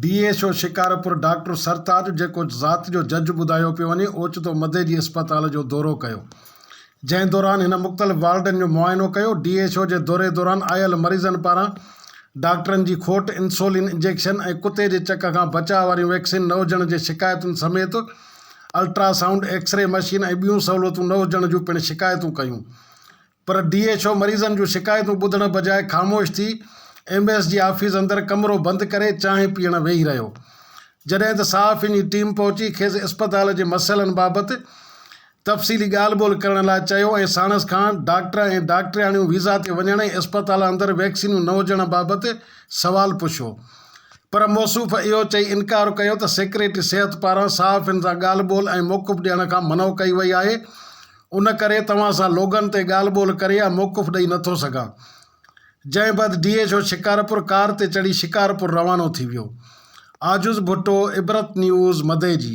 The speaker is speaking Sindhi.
D H O Shikarpur doctor Sartaj جيڪو ذات جو جج ٻڌايو پيو وڃي اوچتو مديجي اسپتال جو دورو ڪيو جنهن دوران هن مختلف وارڊن جو معائنو ڪيو ڊي ايڇ او جي دوري دوران آيل مريضن پاران ڊاڪٽرن جي کوٽ، انسولين انجيڪشن ۽ ڪتي جي چڪ کان بچاء واريون ويڪسين نه هجڻ جي شڪايتن سميت الٽرا سائونڊ، ايڪسري مشين ۽ ٻيون سهولتون نه هجڻ جون پڻ شڪايتون ڪيون پر ڊي ايڇ او مريضن جون شڪايتون ٻڌڻ بجاء خاموش ٿي ايم ايس جي آفيس اندر ڪمرو بند ڪري چانهه پيئڻ ويهي رهيو جڏهن ته صحافين جي ٽيم پهچي کيس اسپتال جي مسئلن بابت تفصيلي ڳالهه ٻولهه ڪرڻ لاء چيو ۽ ساڻس کان ڊاڪٽر ۽ ڊاڪٽرياڻيون ويزا تي وڃڻ ۽ اسپتال اندر ويڪسينون نه هجڻ بابت سوال پڇيو پر موصوف اهو چئي انڪار ڪيو ته سيڪريٽري صحت پاران صحافين سان ڳالهه ٻولهه ۽ موقف ڏيڻ کان منع ڪئي وئي آهي ان ڪري توهان سان لوگن تي ڳالهه ٻولهه ڪري يا موقف ڏئي نٿو سگهان جنهن بعد D H O Shikarpur car تي چڙهي شڪارپور روانو ٿي ويو. عاجز ڀٽو، عبرت نيوز، مدئجي.